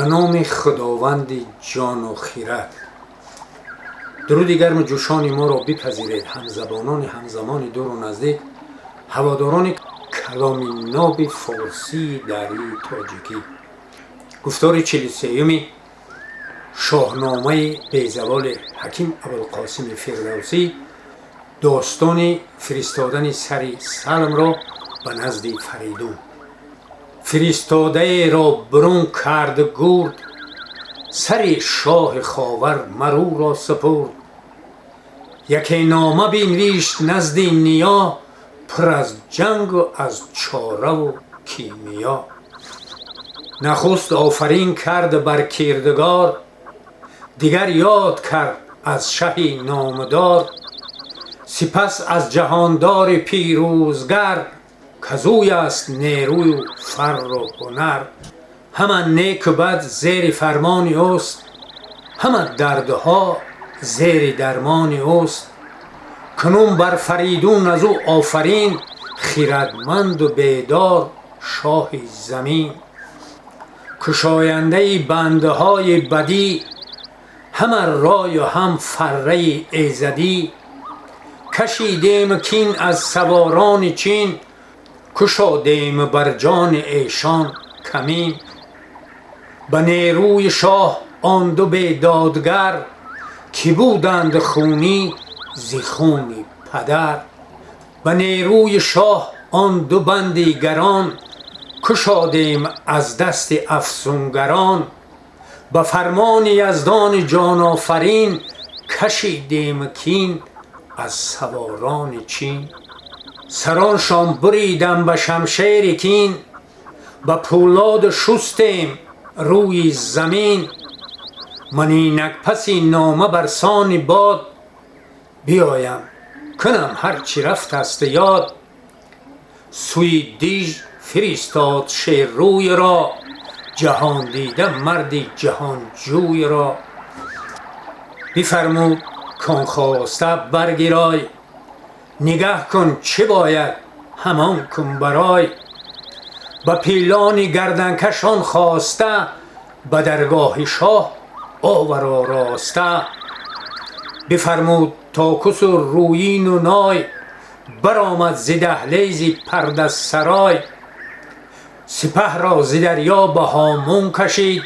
Ба номи Худованди ҷону хирад. Дуруди гарму ҷӯшони моро бипазиред, ҳамзабонони ҳамзамони дуру наздик, ҳаводорони каломи ноби форсии дарии тоҷикӣ. Гуфтори 43-юми Шоҳномаи безаволи Ҳаким Абулқосими Фирдавсӣ, достони фиристодани сари Салмро ба назди Фаридун. Фиристодаеро бурун кард гурд, сари шоҳи Ховар маруро супурд. Яке нома бинвишт назди Ниё, пур аз ҷангу аз чораву кимиё. Нахуст офарин кард бар кирдигор, дигар ёд кард аз шаҳи номдор, сипас аз ҷаҳондори пирӯзгар, казӯй аст нерӯю фарру ҳунар. Ҳама неку бад зери фармони ӯст, ҳама дардҳо зери дармони ӯст. Кунун бар Фаридун аз ӯ офарин, хирадманду бедор шоҳи замин. Кушояндаи бандаҳои бадӣ, ҳама рою ҳам фарраи эзадӣ. Кашидем кин аз саворони Чин, кушодем бар ҷони эшон камин. Ба нерӯи шоҳ он ду бедодгар, ки буданд хунӣ зи хуни падар. Ба нерӯи шоҳ он ду банди гарон, кушодем аз дасти афсунгарон. Ба фармони Яздони ҷонофарин, кашидем кин аз саворони Чин. Сароншон буридам ба шамшери кин, ба пӯлоду шустем рӯи замин. Ман инак паси нома бар сони бод биёям, кунам ҳарчи рафтаст ёд. Сӯи диж фиристод шеррӯйро, ҷаҳондида марди ҷаҳонҷӯйро. Бифармуд кон хоста баргирой, нигаҳ кун чӣ бояд ҳамон кун барой. Ба пилони гарданкашон хоста, ба даргоҳи шоҳ овар ороста. Бифармуд то кусу рӯину ной, баромад зи даҳлези пардасарой. Сипаҳро зи дарё ба ҳомун кашид,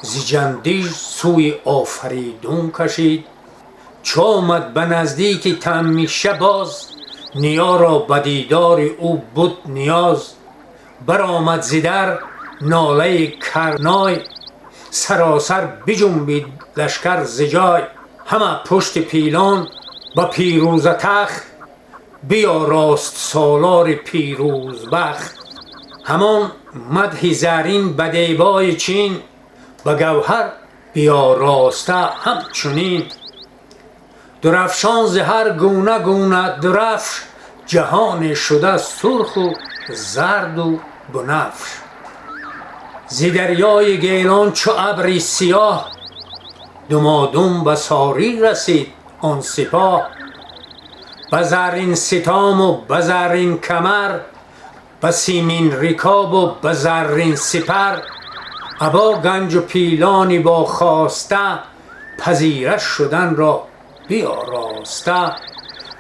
зи Ҷандиж сӯи Офаридун кашид. Чу омад ба наздики Тамиша боз, Ниёро ба дидори ӯ буд ниёз. Баромад зи дар нолаи карной, саросар биҷунбид лашкар зи ҷой. Ҳама пушти пилон ба пирӯза тахт, биёрост солори пирӯзбахт. Ҳамон мадҳи зарин ба дебои Чин, ба гавҳар биёроста ҳамчунин. Дурафшон зи ҳар гуна гуна дурафш, ҷаҳоне шуда сурху зарду бунафш. Зи дарёи Гелон чу абри сиёҳ, думодум ба сорӣ расид он сипоҳ. Ба заррин ситому ба заррин камар, ба симин рикобу ба заррин сипар, або ганҷу пилони бохоста, пазира шуданро биёроста.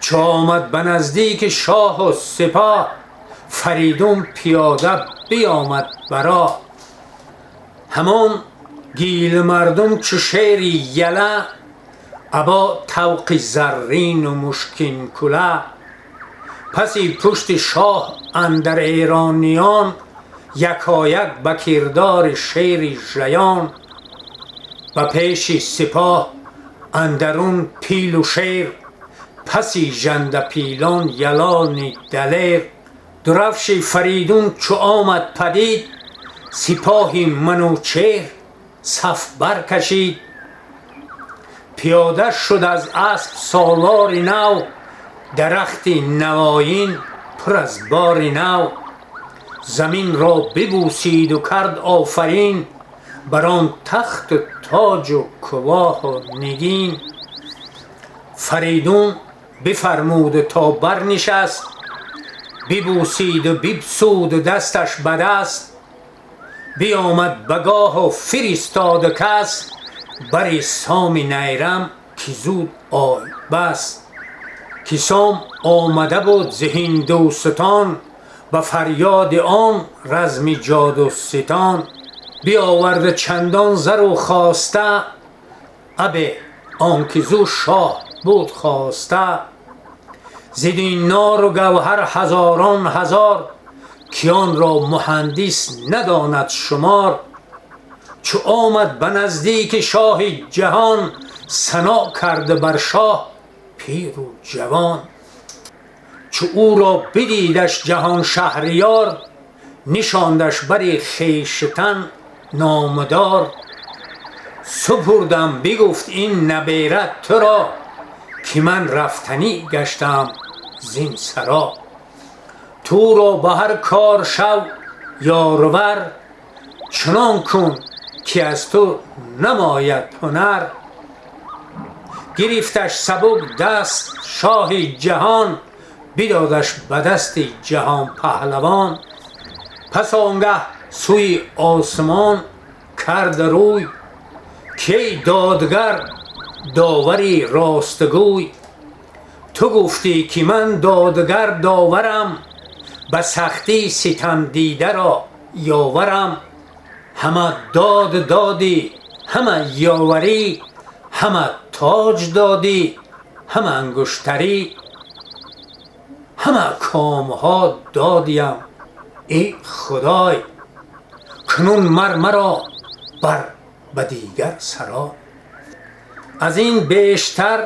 Чу омад ба наздики шоҳу сипоҳ, Фаридун пиёда биёмад ба роҳ. Ҳамон гилмардум чу шери яла, або тавқи заррину мушкинкула. Паси пушти шоҳ андар эрониён, якояк ба кирдори шери жаён. Ба пеши сипоҳ андарун пилу шер, паси жандапилон ялони далер. Дурафши Фаридун чу омад падид, сипоҳи Манучеҳр саф баркашид. Пиёда шуд аз асп солори нав, дарахти навоин пур аз бори нав. Заминро бибӯсиду кард офарин бар он тахту тоҷу кулоҳу нигин. Фаридун бифармуду то барнишаст, бибӯсиду бибсуду дасташ ба даст. Биомад ба гоҳу фиристода кас бари Соми Найрам, ки зуд ой бас. Ки Сом омада буд зи Ҳиндустон, ба фарёди он разми ҷодустон. Биоварда чандон зару хоста, абе он ки зу шоҳ буд хоста. Зи динору гавҳар ҳазорон ҳазор, ки онро муҳандис надонад шумор. Чу омад ба наздики шоҳи ҷаҳон, сано карда бар шоҳ пиру ҷавон. Чу ӯро бидидаш ҷаҳон шаҳриёр, нишондаш бари хештан номдор. Супурдам, бигуфт, ин набера туро, ки ман рафтанӣ гаштам зин саро. Туро ба ҳар кор шав ёрвар, чунон кун ки аз ту намояд ҳунар. Гирифташ сабук даст шоҳи ҷаҳон, бидодаш ба дасти ҷаҳон паҳлавон. Пас он гаҳ сӯи осмон карда рӯй, ки эй додгар, довари ростгӯй, ту гуфтӣ ки ман додгар доварам, ба сахтӣ ситамдидаро ёварам. Ҳама дод додӣ, ҳама ёварӣ, ҳама тоҷ додӣ, ҳама ангуштарӣ, ҳама комҳо додиям, эй худой. Кунун мар маро бар ба дигар саро. Аз ин бештар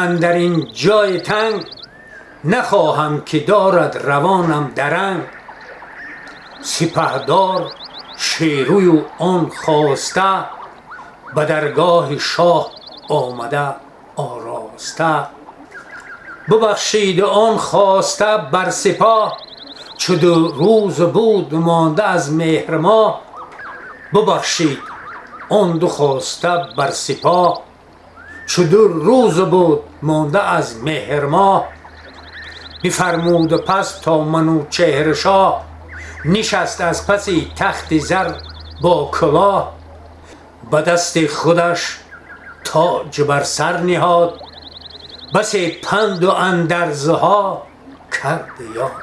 андар ин ҷои танг нахоҳам, ки дорад равонам даранг. Сипаҳдор Шерӯю он хоста ба даргоҳи шоҳ омада ороста. Бубахшиду он хоста бар сипоҳ, чу ду рӯз буд монда аз меҳрмоҳ. Бубахшид он ду хоста бар сипоҳ, чу ду рӯз буд монда аз меҳрмоҳ. Бифармуду пас то Манучеҳр шоҳ нишаст аз паси тахти зар бо кулоҳ. Ба дасти худаш тоҷ бар сар ниҳод, басе панду андарзҳо кард ёд.